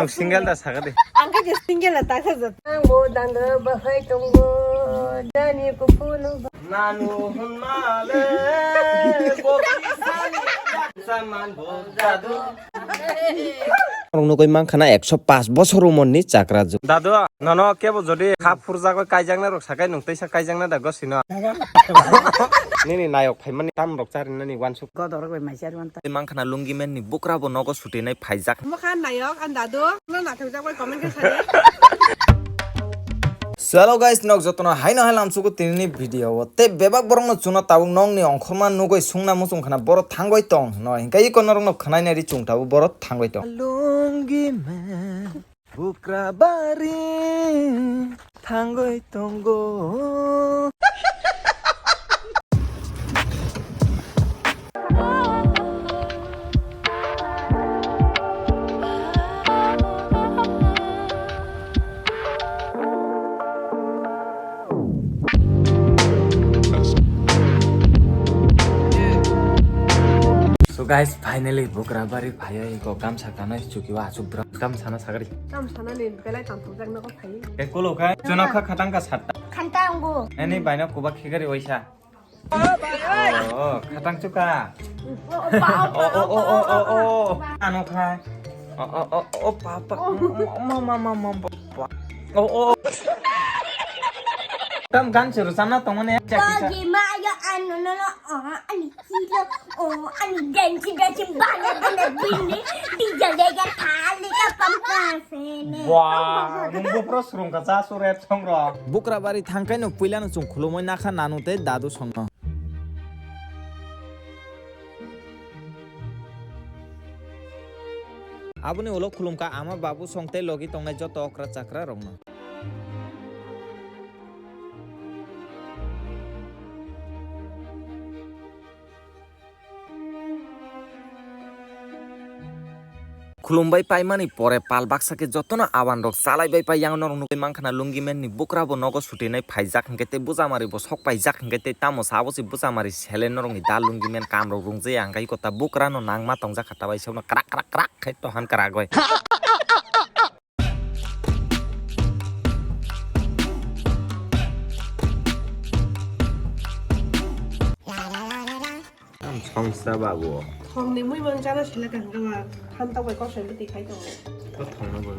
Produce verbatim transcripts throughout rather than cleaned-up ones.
Ang single da sakadi. Ang khe single da takha jat. Ang bo dando bahai tongo, dani kuphunu. Nanu hunmale, bo kisani, saman bo jadu. Rok nugui mankha na ekso paanch bosor umor ni chakra jwk. Dadu, nono kebo jodi ha phurjagwi kaijaknai rok sakai nwng teisa kaijaknai da gosino. Nini nayok phaimani tam rok charinani wansuk. Godorok bai mai chari wanta. Mankha na lungi men ni bukra bo nogo sutinai phaijak. Mokha nayok an dadu, no nathok jak bai comment khe sadi. So hello guys, nok jotono haino hai lamsugo tinini video o. Te bebak borok no chuna tabuk nokni ongkhorma nugui sungna muchung khana borok thangoi tong hino. Hinkhe iko norok no khwnai nai ri chung tabuk borok thangoi tong. Lungi men bukra bari thangoi tongo. So guys, finally bukra bari phaiwi ko gamsa kanai chukiwa achuk dra gamsa na sagri. Gamsa na ni belai tang thok jak na ko phai. Ke kulo kha chuna kha khatang ka satta. Khanta angu. Ani baino kubak khigari waisa. Oh, khatang chuka. Oh, oh, oh, oh, oh, oh. Ano khai. Oh, oh, oh, oh, papa. Mama, mama, mama, papa. Oh, oh. Tam gan churu sana tongone. Bagi mayo anu no no oh ani kilo oh ani densi densi bana bana bini dija dega thali ka pampa sene. Wah, nunggu pro surung kaca suret songro. Bukra bari thangkai no puila no chung khulumoi nakha nanu tei dadu songno. Aboni ulo khulumkha ama babu song tei logi tongnai joto okra chakra rokno. Khulumbai paimani pore pal baksa khe jotono awan rok chalaibai pai yang norok nugui mankha na lungi men ni bukra bo nogo sutinai phaijak hinkhe tei bujamari bo sok paijak hinkhe tei tamo sabo se bujamari sele norok ni da lungi men kam rok rung je ang kai kota bukra no nangma tongjak kha tabai sokno krak krak krak khai tohan krak goi. Songsa babu. Thongni mui mang jana sila kang kama. Hantok bai kosoi bwtwi khai tongo. Thongna bo.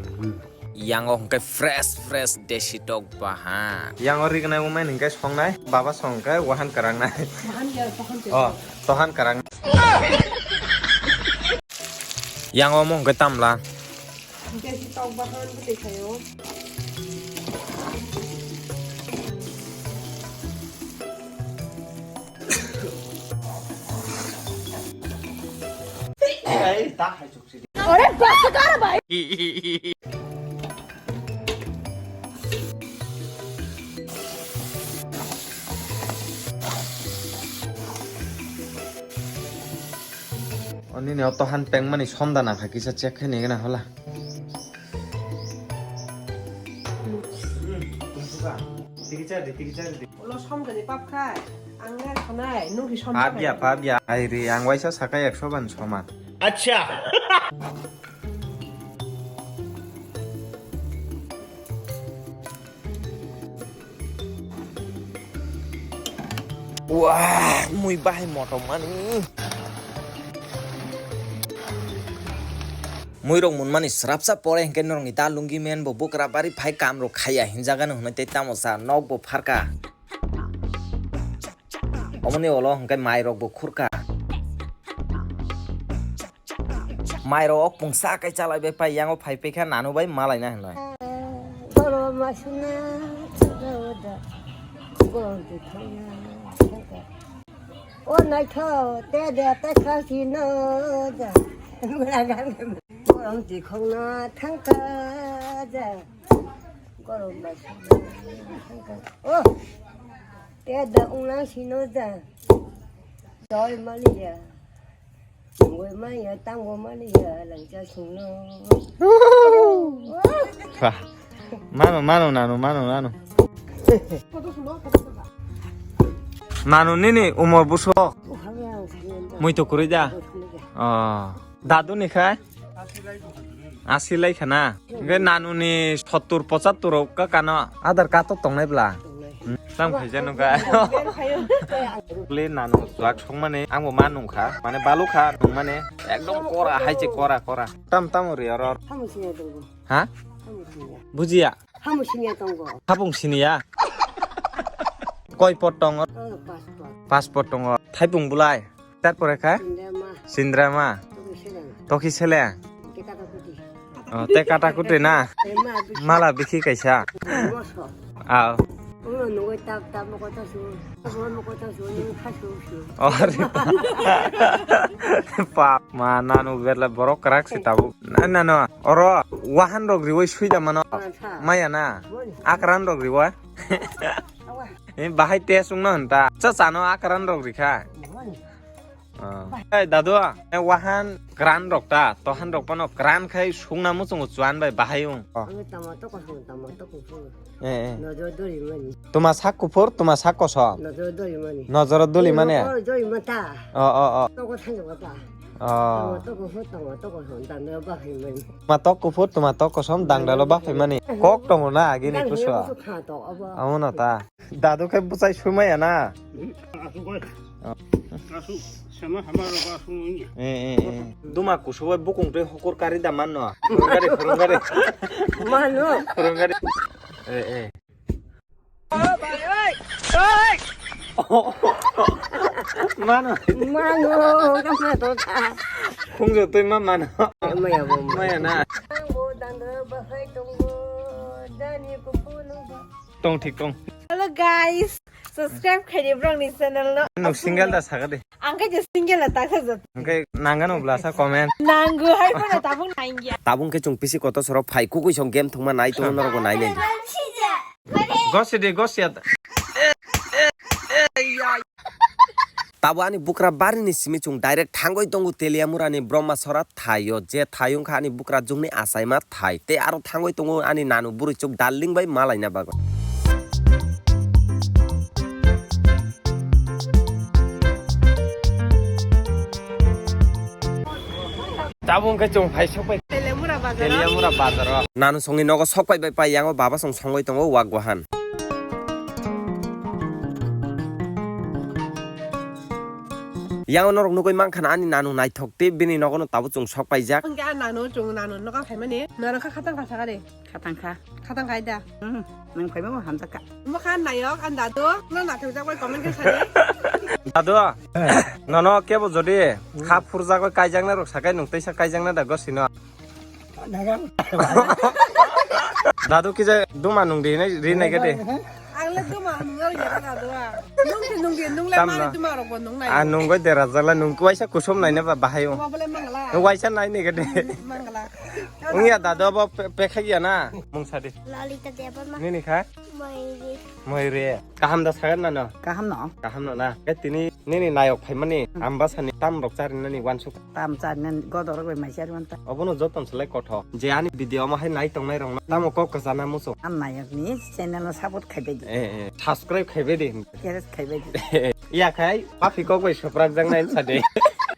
Yango hwnkhe fresh fresh desi tok bahan. Yango rignai umai hwnkhe songnai. Baba song hwnkhe wahan karangnai. Wahan ya, wahan ya. Oh, tohan karang. Yango omo hwnkhe tamla. Hwnkhe si tok bahan bwtwi khaio. Ei, ta hai chuk sidi. Ore bas kar bhai. Oni ni oto han pengmani sonda nangkha kisa check khai nigena hola. Tiki chari, tiki chari. Ulo somjani pap khai. Ang le sanai, nung hi som Pabia, pabia. Ai ri, ang waisa sakai ekso ban soman. Acha. Wah, mui bahai motom mani. Mui rok mun mani srapsa pore hwnkhe norok ni da lungi men bo bukra bari phai kam rok khaiya hinjaga no hwnwi tei tamo sa nok bo pharka. Omoni olo hwnkhe mai rok bo khurka. Mai rok pungsa kai chalai bai pai yango phai pai kha nanu bai malai na hwnwi. Goro masuna chada oda. Goro de thangna. O naitho te de ta kha si no da. Goro de khongna thangka da. Goro masuna thangka. O. Te da ungna sino da. Doi maliya. Tangoi maya, tango maliya, langcha sungno. Wah. Mano, mano, nano, mano, nano. Nano nini umor buso. Mui to kuri da. Oh. Dadu ni khai? Asi lai khana. Hwnkhe nanuni sottur pochattur rok ka kano. Adar card to tongnai bla. Tongnai. Hmm, tamo khaija nukha. Tongnai. Bole nanu juak songmani, ang bo ma nungkha. Mane balukha nungmani. Ekdom kora, hai se kora, kora. Tam tamo ri oro. Tamo sini tongo. Ha? Tamo sini. Bujiya. Tamo sini tongo. Hapung sini ya. Koi pot tongo? Oh, passport. Passport tongo. Thaipung bulai. Tarpore kha? Sindrama. Sindrama. Toki seleng. Toki seleng. Teka takuti. Oh, te kata kutu na. Eh, ma, bisi. Mala bikhi kaisa. Moso. Ah. Ulo nungoi tap tap mo kota su. Mo mo kota su, ni kha su su. Oh, re pa. Pa, ma nanu berla borok krak si tabu. Na, na, no. Oro wahan rok riwoi suida mano. Ah, sa. Maya na. Boni. Akran rok riwoi. Awa. Eh, bahai test wngna hwn ta. Cha chano a kran rok rikha. Mohon. Ah. Eh, dadu, eh, wahan kran rok ta, tohan rok pano kran khai sungna muchungo chuan bai bahai wng. Oh. Ang tama to ko sung, tama to ko sung. Eh, eh. Nojor dori mani. Tuma sak kuphur, tuma sak kosom. Nojor dori mani. Nojor dori mani. Nojor dori mata. Oh, oh, oh. To ko thang ko ta. Oh. Tama to ko sung, tama to ko sung, dan do ba khai mani. Tuma tok kuphur, tuma tok kosom, dangdalo baphai mani. Kok tongo na agini kuso. Amo no ta. Dadu khe bwchai sumaya na. Asuk oi. Oh. Asuk. Sama hama ro ba sung ni. Eh, eh, eh. Duma kusu bai bukung tei hokur kari da manno. Phurung gari, phurung gari. Mano. Phurung gari. Eh, eh. Mano. Mano, kama to ta. Khungjo twi ma mano. Maya bo. Maya na. Bo dangdalo baphai tongo. Dani kuphur no ba. Tong thik tong. Hello guys, subscribe khaidi brongni channel no. Nwng single da saga de. Ang khe je single da takha jat. Hwnkhe nangano blasa comment. Nangu hai bono tabung nangya. Tabung khe chung pisi koto sorok phai kukui song game thwngma nai tongo norok bo nai nai. Gosi de gosi at. Tabo ani bukra barini simi chung direct thangoi tongo Teliamurani Brahma Sora thaio, je thai wngkha ani bukra jungni achaima thai, tei aro thangoi tongo ani nanu bwrwi chuk darling bai malaina bagwi. Tabung khe chung phai sokpai. Teliamura bazaro. Teliamura bazaro. Nanu songni nogo sokpai bai pai yango baba song songoi tongo wak wahan. Yang norok nugui mankha na ani nanu naithok tei bini nogono tabuk chwng sok paijak. Hwnkhe a nanu chwng nanu nogo phaimani norok kha khatang kha sakha de. Khatang kha. Khatang kha da. Hmm, nwng phaima bo hamjak kha. Omo kha nayok ani dadu no naithok jak bai comment khe sadi. Dadu, nono kebo jodi kha phurjak bai kaijaknai rok sakai nwng teisa kaijaknai da gosino. Dadu kisa duma nung di nai, ri nai gede. Ang le duma nung nai ya dadu a. Nung di nung di nung le mani duma rok bo nung nai. Ah, nung goi dera jala nung kuaisa kusom nai na ba bahai o. Obo le mangala. Nung waisa nai ni gede. Mangala. Ung ya dadu bo pe-, pekhai ya na. Mung sadi. Lalita Debbarma. Nini kha? Moiri. Moiri. Kaham da sagan na no? Kaham no. Kaham no na. Ke tini nini nayok phaimani ambasani tam rok charinani wansuk. Tam charinani godorok bai mai chari manta. Obono joton selai kothok. Je ani video omo hai nai tongnai rokno tamo kok kwchana muchung. Ang nayokni channel no support khaibai di. Eh, eh. Subscribe khaibai di. Share khaibai di. Ya khai papi kok bai suprak jang nai sa de.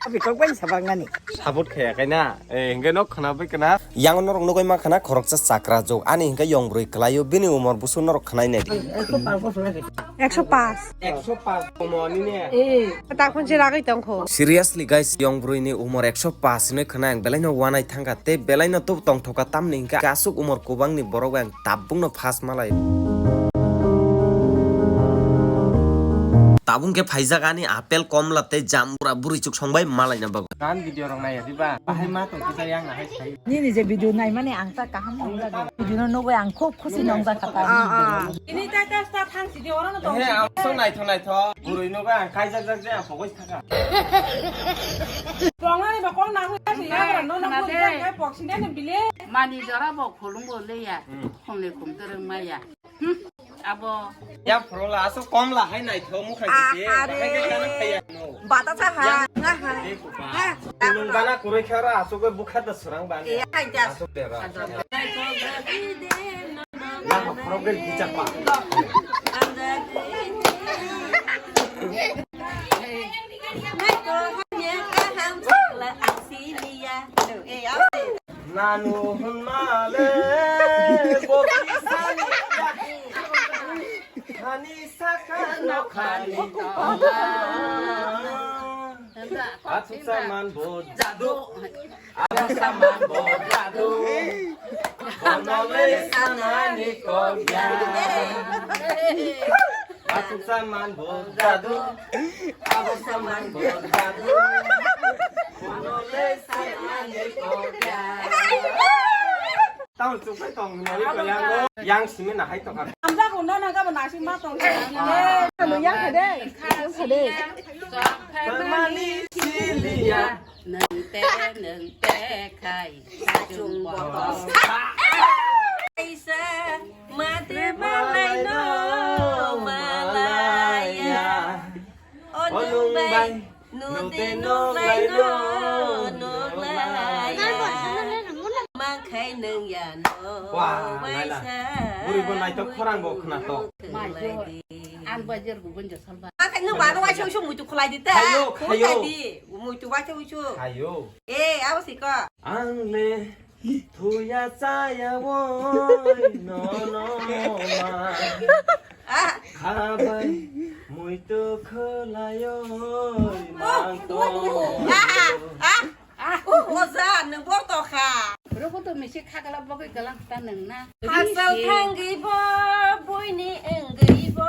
Papi kok bai sabak nani. Support khaya kai na. Eh, hingke nok khana bai kana. Yang norok nugui ma khana khoroksa chakra jok. Ani hingke yong broi kwlaio bini umor busu norok khwnai nai di. Ekso pas. Ekso pas komo ani ne. Eh. Ta khon se ragoi tong kho. Seriously guys, yong broi ni umor ekso pas hinoi khwnai ang belai no wanai thangkha tei belai no tub tongthokha tamni hingke asuk umor kubang ni borok bai ang tabuk no phas malai. Tabung khe phaijak ani apple, komla tei jambura bwrwi chuk songbai malaina bagwi. Gan video rok naiya diba? Bahai ma tong kisa yang nahai sai. Nini je video naimani ang ta kaham nongjak. Video no nugui ang khub khusi nongjak kha ta. Ah, ah. Ini ta ta ta thang sidi oro no tong. He, ang so naitho naitho. Bwrwi no ba ang kaijak jak je ang pogoi thaka. Tongnani ba kong nang hoi si ya, no no ko ja kai pok sini ni bile. Mani jora bo khulung bo le ya. Hmm. Khum le khum tereng ma ya. Hmm, abo. Ya phorola aso kom la hai nai tho mukha kiti. Ahare. Hai ke kana khaya no. Bata sa ha. Nga ha. Dekho ba. Ha. Tulung bana kuroi khara aso ko bukha da surang bani. E hai ja. Aso tera. Ado. Na phoro ke kicha pa. Mai ko hanya kaham sakla asiliya. E ya. Nanu hwnmale bo kisani hani saka no khani. Athuk saman bo jadu. Athuk saman bo jadu. Kono le sanani kokya. Athuk saman bo jadu. Athuk saman bo jadu. Kono le sanani kokya. Tamo chukpai tong nai ko yang bo. Yang simi na hai to kha. Amda ko no na ga bo nasi ma tong. Ano yang khade. Yang khade. Permani siliya. Nwng te, nwng te khai, sajung botol. Kaisa mate malai no malaya. O nwng bai, nwng te nwng lai no nwng laya. Mang khai nwng ya no. Wah, waisa. Buri bo naitok khorang bo khwnatok. Ang bajar gubuin josal ba. Ang khai nwng ba no waisa usu muitu khulai di ta. Khayo, khayo. Khulai di. Muitu waisa usu. Khayo. Eh, abo siko. Ang le thuya chaya woi no no ma. Ah. Khabai muitu khulai oi mang to. Ah, ah, ah. Uh, oja, nwng borok tokha. Roko to misi khagala bogwi galang ta nwng na. Hachal thangwi bo, buini wngwi bo.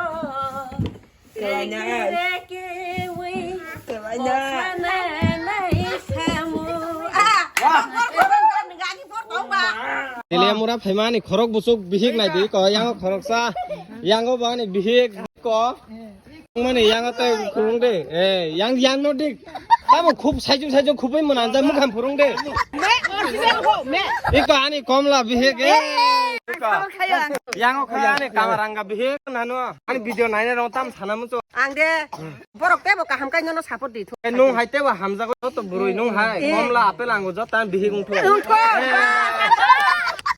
Kelaina. Kekire kewi. Kelaina. Bokha nanai samu. Ah, wah. Borok tokha nwng ani borok tokba. Telemura phaimani khorok busuk bihik nai di ko, yang khoroksa, yang bani bihik ko. Mani yang atai khurung de. Eh, yang, yang no dik. Tamo khub saichung saichung khubui mona jai mukham khurung de. Me, original ho, me. Iko ani komla bihik, eh. Iko. Yang o kha ani kamaranga bihik nano. Ani video naina rong tam sana mucho. Ang de, borok tebo kaham kai nono support di thu. Eh, nung hai tebo hamjago joto burui nung hai. Eh. Komla apel angu joto bihik ungthu. Ungthu. Eh.